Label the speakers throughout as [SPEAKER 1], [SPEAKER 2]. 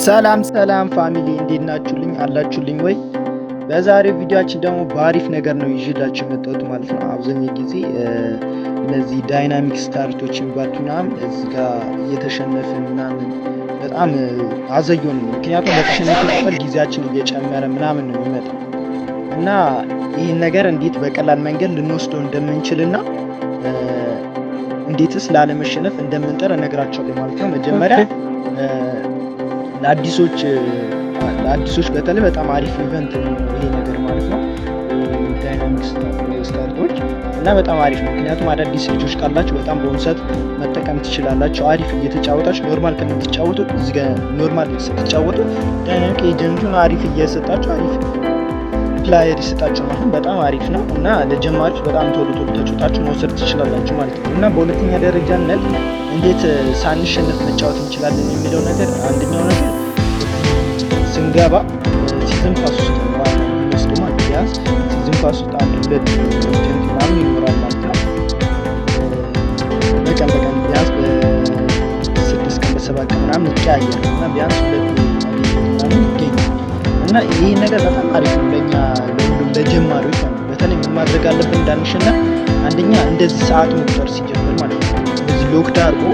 [SPEAKER 1] ሰላም ሰላም family፣ እንዴት ናችሁልኝ? አላችሁልኝ ወይ? በዛሬው ቪዲዮአችን ደግሞ በአሪፍ ነገር ነው ይዤላችሁ የመጣሁት ማለት ነው። አብዛኛው ጊዜ እነዚህ dynamic stat ኦች የሚባሉት ምናምን እዚህ ጋር እየተሸነፍን ምናምን በጣም አዘየውን ነው። ምክንያቱም በተሸነፍን ቁጥር ጊዜያችን እየጨመረ ምናምን ነው የሚመጣው እና ይህን ነገር እንዴት በቀላል መንገድ ልንወስደው እንደምንችልና እንዴትስ ላለመሸነፍ እንደምንጥር እነግራችኋለሁ ማለት ነው። መጀመሪያ ለአዲሶች በተለይ በጣም አሪፍ event ነው ይሄ ነገር ማለት ነው። Dynamic stat ኦች እና በጣም አሪፍ ነው። ምክንያቱም አዳዲስ ልጆች ካላችሁ በጣም በአሁኑ ሰዓት መጠቀም ትችላላችሁ። አሪፍ እየተጫወታችሁ normal ከምትጫወቱ እዚህ ጋር normal ስትጫወቱ dynamic agent ኡን አሪፍ እየሰጣችሁ አሪፍ player ይሰጣችሁ ማለት ነው። በጣም አሪፍ ነው እና ለጀማሪዎች በጣም ቶሎ ቶሎ ተጫውታችሁ መውሰድ ትችላላችሁ ማለት ነው። እና በሁለተኛ ደረጃነት እንዴት ሳንሸነፍ መጫወት እንችላለን የሚለው ነገር፣ አንደኛው ነገር ስንገባ season pass ውስጥ ነው የሚወስዱ ማለት፣ ቢያንስ season pass ውስጥ አንድ ሁለት agent ምናምን ይኖራል ማለት ነው። በቀን በቀን ቢያንስ በ6 ቀን በ7 ቀን ምናምን ይቀያየራል እና ቢያንስ ሁለት agent ምናምን ይገኛል እና ይህ ነገር በጣም አሪፍ ነው ለእኛ ለሁሉም ለጀማሪዎች ማለት ነው። በተለይ ምን ማድረግ አለብን እንዳንሸነፍ? አንደኛ እንደዚህ ሰዓት መቁጠር ሲጀምር ማለት ነው። እንደዚህ locked አድርጎ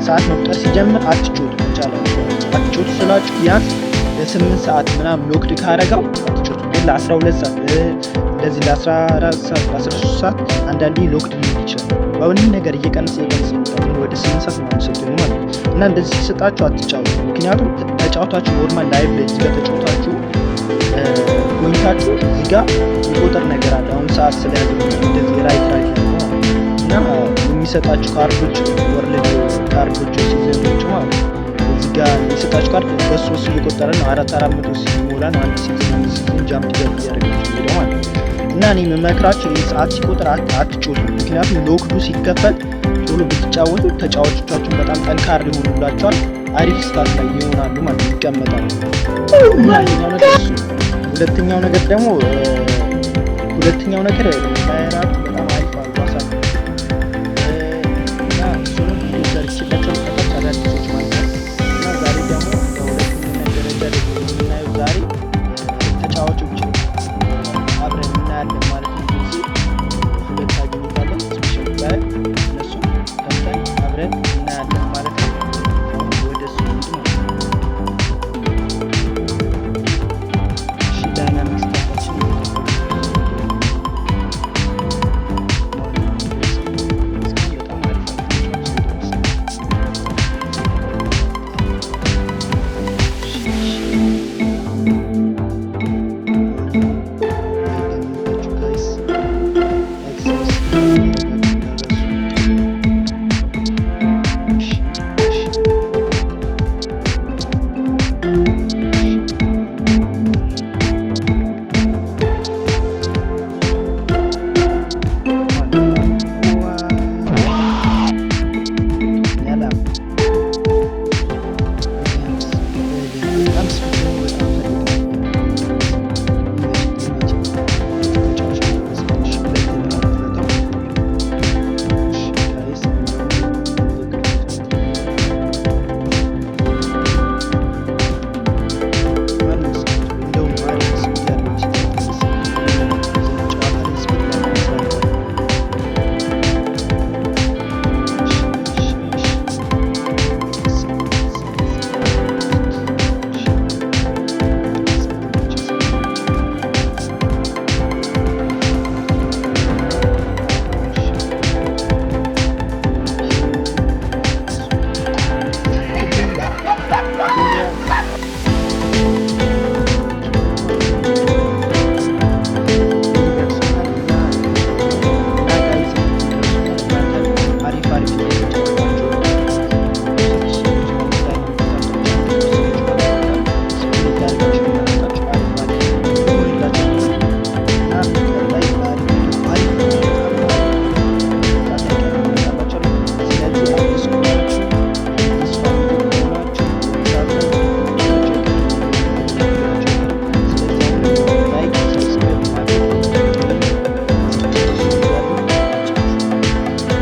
[SPEAKER 1] ሰዓት መቁጠር ሲጀምር አትጫወቱ፣ ይቻላል። አትጫወቱ ስላችሁ ቢያንስ ለ8 ሰዓት ምናምን locked ካረገው አትጫወቱ። ግን ለ12 ሰዓት እንደዚህ ለ14 ሰዓት ለ13 ሰዓት አንዳንዴ locked ሊሆን ይችላል። በአሁን ነገር እየቀነሰ እየቀነሰ ይመጣል ወደ 8 ሰዓት ምናምን ስትሆኑ ማለት ነው። እና እንደዚህ ሲሰጣችሁ አትጫወቱ። ምክንያቱም ተጫውታችሁ normal live ላይ እዚህ ጋር ተጫውታችሁ point ኣችሁ እዚህ ጋር የሚቆጥር ነገር አለ። አሁን ሰዓት ስለያዘ እንደዚህ right right እና የሚሰጣችሁ ካርዶች፣ world ካርዶች፣ season ኦች ማለት ነው። እዚህ ጋር የሚሰጣችሁ ካርድ በሱ እሱ እየቆጠረ ነው። አራት አራት መቶ ሲሞላ ነው አንድ season jump jump እያደረጋችሁ ሄደው ማለት ነው። እና እኔ የምመክራችሁ ይህ ሰዓት ሲቆጥር አትጫወቱ። ምክንያቱም locked ኡ ሲከፈት ቶሎ ብትጫወቱ ተጫዋቾቻችሁን በጣም ጠንካራ ይሆኑላቸዋል። አሪፍ stat ላይ ይሆናሉ ማለት ይቀመጣሉ። አንደኛው ነገር እሱ። ሁለተኛው ነገር ደግሞ ሁለተኛው ነገር player ኣችሁ